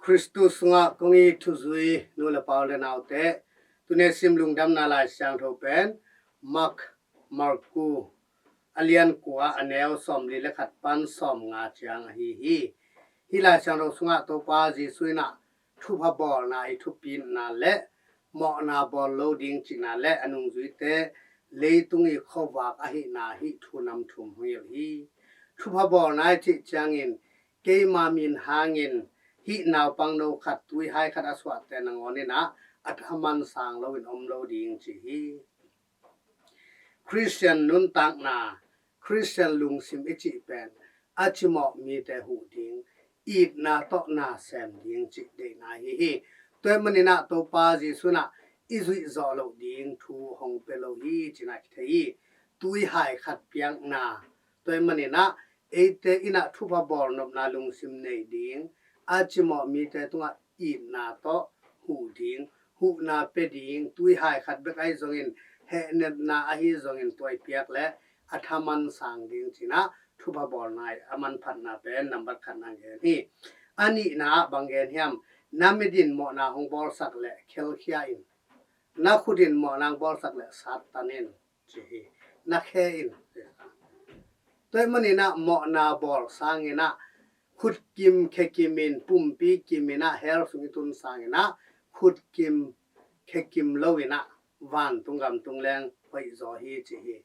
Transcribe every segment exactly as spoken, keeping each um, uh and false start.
Khristu sungah kong it thuzui nu le pa u le naute, tuni sim lungdamna Lai Siangtho pen Mark, Marku, a lian kua, a neu sawmli le khat pan sawmnga ciang ahi hi. Hih Lai Siangtho sungah Topa Jesu in ah thupha bawlna i thupitna le mawhna bawl lo ding cihna le a nungzuite leitung i khuavak ahihna hih thu nam thum hong hilh hi. Thupha bawlna i cih ciangin keima min hangin hih naupangno khat, tuihai khat a suahte nangawn in ah a thaman sang loin om lo ding ci hi. Khristian nuntakna, Khristian lungsim i cih pen a cimawh mite huh ding, itna tawh na sem ding cih deihna ahi hi. Tua ahih manin ah Topa Jesu in ah i zuih zawh loh ding thu hong pia lo hi cih na kithei hi. Tuihai khat piakna, tua ahih manin ah eite in ah thupha bawlnopna lungsim nei ding, a cimawh mite tungah itna tawh huh ding, huhna pia ding, tuihai khat bek ahi zongin, hehnepna ahi zongin tua i piak le a thaman sang ding cih na thupha bawlna i a manphatna pen nambat khat na gen hi. A nihna ah bang gen hiam? Na mit in mawhna hong bawlsak le khelkhia in, na khut in mawhna hong bawlsak le sattan in ci hi. Na khe in. Tua ahih manin ah mawhna bawl sangin ah khut kim khe kim in, pumpi kim in ah hell sung i tun sangin ah khut kim khe kim lo in ah vantung gam tung leng hoih zaw hi ci hi.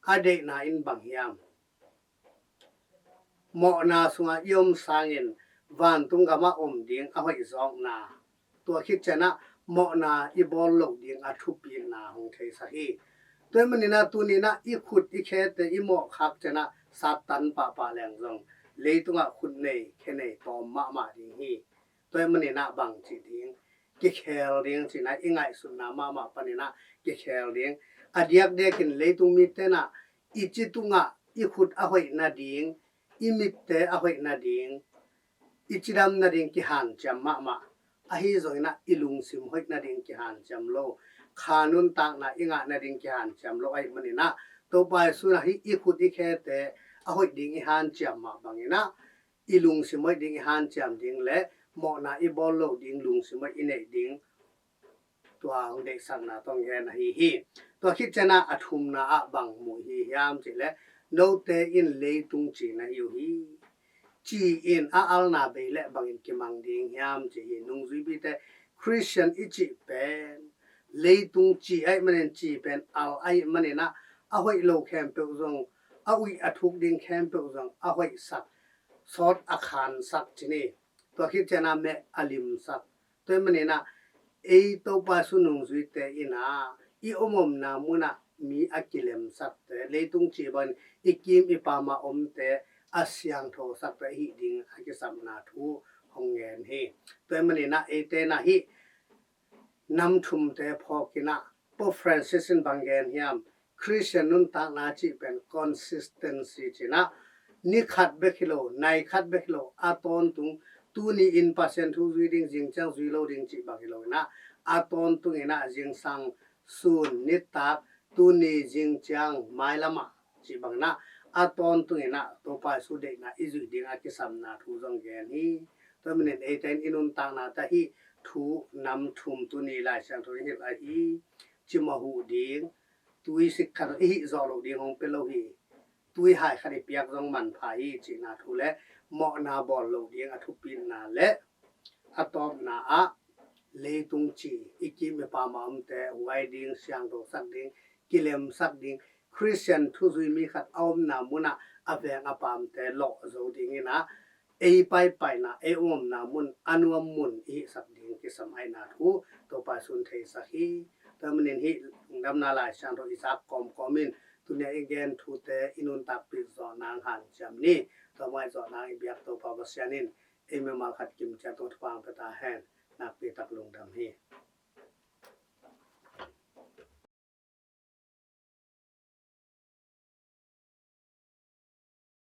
A deihna in bang hiam? Mawhna sungah i om sangin vantung gamah om ding a hoih zawkna, tua khit ciangin ah mawhna i bawl loh ding a thupitna hong theisak hi. Tua ahih manin ah tuni in ah i khut i khete i mawh khak ciangin ah sattan pahpah leng zong leitungah khut nei khe nei tawm mahmah ding hi. Tua ahih manin ah bang cih ding? Kikhel ding cih na i ngaihsutna mahmah panin ah kikhel ding. A diakdiakin leitung mite in ah i ci tungah i khut a hoih nading, i mitte a hoih nading, i cidam nading kihanciam mahmah. Ahi zongin ah i lungsim hoih nading kihanciam lo. Kha nuntakna i ngah nading kihanciam lo ahih manin ah Topa Jesu in ah hih i khut i khete a hoih ding i hanciam mah bangin ah i lungsim hoih ding i hanciam ding le mawhna i bawl loh ding lungsim hoih i neih ding tua hong deihsakna tawh hong gen ahi hi. Tua khit ciangin ah a thumna ah bang mu i hi hiam cih leh, note in leitung ci na hi uh hi. Ci in a alna bei leh bangin kimang ding hiam cih hi. Nungzuipite, Khristian i cih pen leitung ci ahih manin, ci pen al ahih manin ah a hoih lo khempeuh zong, a uih a thuk ding khempeuh zong a hoihsak, sawt a khansak ci ni. Tua khit ciangin ah meh a limsak. Tua ahih manin ah ei Topa Jesu nungzuite in ah i om omna mun ah mi a kilemsakte, leitung ci bangin i kim i pam a omte a siangthosakte i hih ding a kisapna thu hong gen hi. Tua ahih manin ah eite in ah hih nam thumte phawk in ah Pope Francis in bang gen hiam? Khristian nuntakna cih pen consistency ci in ah, ni khat bek hi lo, nai khat bek hi lo, a tawntung, tuni in Pasian thu zui ding, zing ciang zui lo ding cih bang hi lo in ah, a tawntung in ah zingsang, sun, nitak, tuni, zing ciang, mailam ah cih bangin ah a tawntung in ah Topa Jesu deihna i zuih ding a kisapna thu zong gen hi. Tua ahih manin eite in i nuntaknate ah hih thu nam thum tuni Lai Siangtho in hilh ahi, cimawh huh ding, tuisik khat i hih zawh loh ding hong pia lo hi. Tuihai khat i piak zong manpha hi cihna thu le mawhna bawl loh ding a thupitna le a tawpna ah leitung ci, i kim i pam a omte huai ding, siangthosak ding, kilemsak ding, Khristian thuzui mi khat a omna mun ah a veng a pamte lawh zo ding in ah ei paipaina, ei omna mun a nuam mun i hihsak ding kisam ahihna thu Topa Jesu in theisak hi. Tua ahih manin hih Lungdamna Lai Siangtho i zak kawmkawm in tuni a i gen thute i nuntakpih zawh nang hanciam ni. Tua mah i zawh nang i biak Topa Pasian in ei mimal khat kim ciat tung thupha pia ta hen. Nakpi tak lungdam hi.